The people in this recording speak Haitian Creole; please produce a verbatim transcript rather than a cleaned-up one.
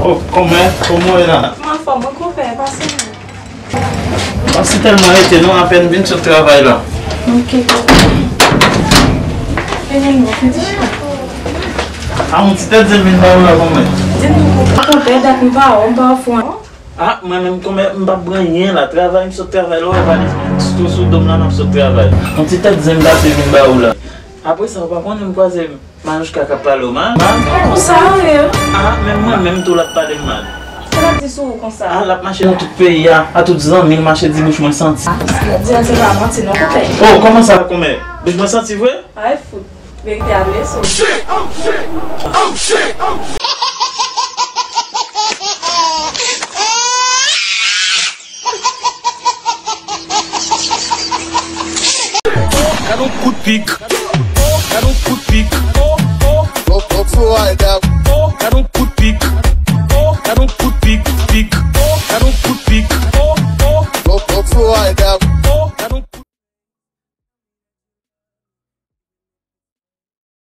Oh, kòmè, kòman w ye la? M anfòm, wi, konpè, pase non. Pase tèlman rete non, apèn vin sot travay la. Ok, konpè. Vini non, fè ti chita. A, yon ti tèt zen vin ba ou la, kòmè. Di nou, konpè, dat m pa wè w, m pa wè w fò. Ah, mwen menm kòmè m p ap pran anyen la. Travay, m sot travay la, ou wè valiz mwen tou sou do m la, m ap sot travay. Yon ti tèt zen m pase vin ba ou la. Apre sa, ou pa konnen m kwaze Manouchka k ap pale w mal. Mal? Konsa, wi. Ah, menm mwen menm tou, l ap pale m mal. Sa l ap di sou ou konsa? Ah, l ap mache nan tout peyi a, a tout zanmi l mache di bouch mwen santi. Ah, sa l ap di a, se pa manti non, konpè. Oh, kòman sa, kòmè? Bouch mwen santi vre? Ay, fout. Verite a blese w. Gad yon kout pik. Gad yon kout pik.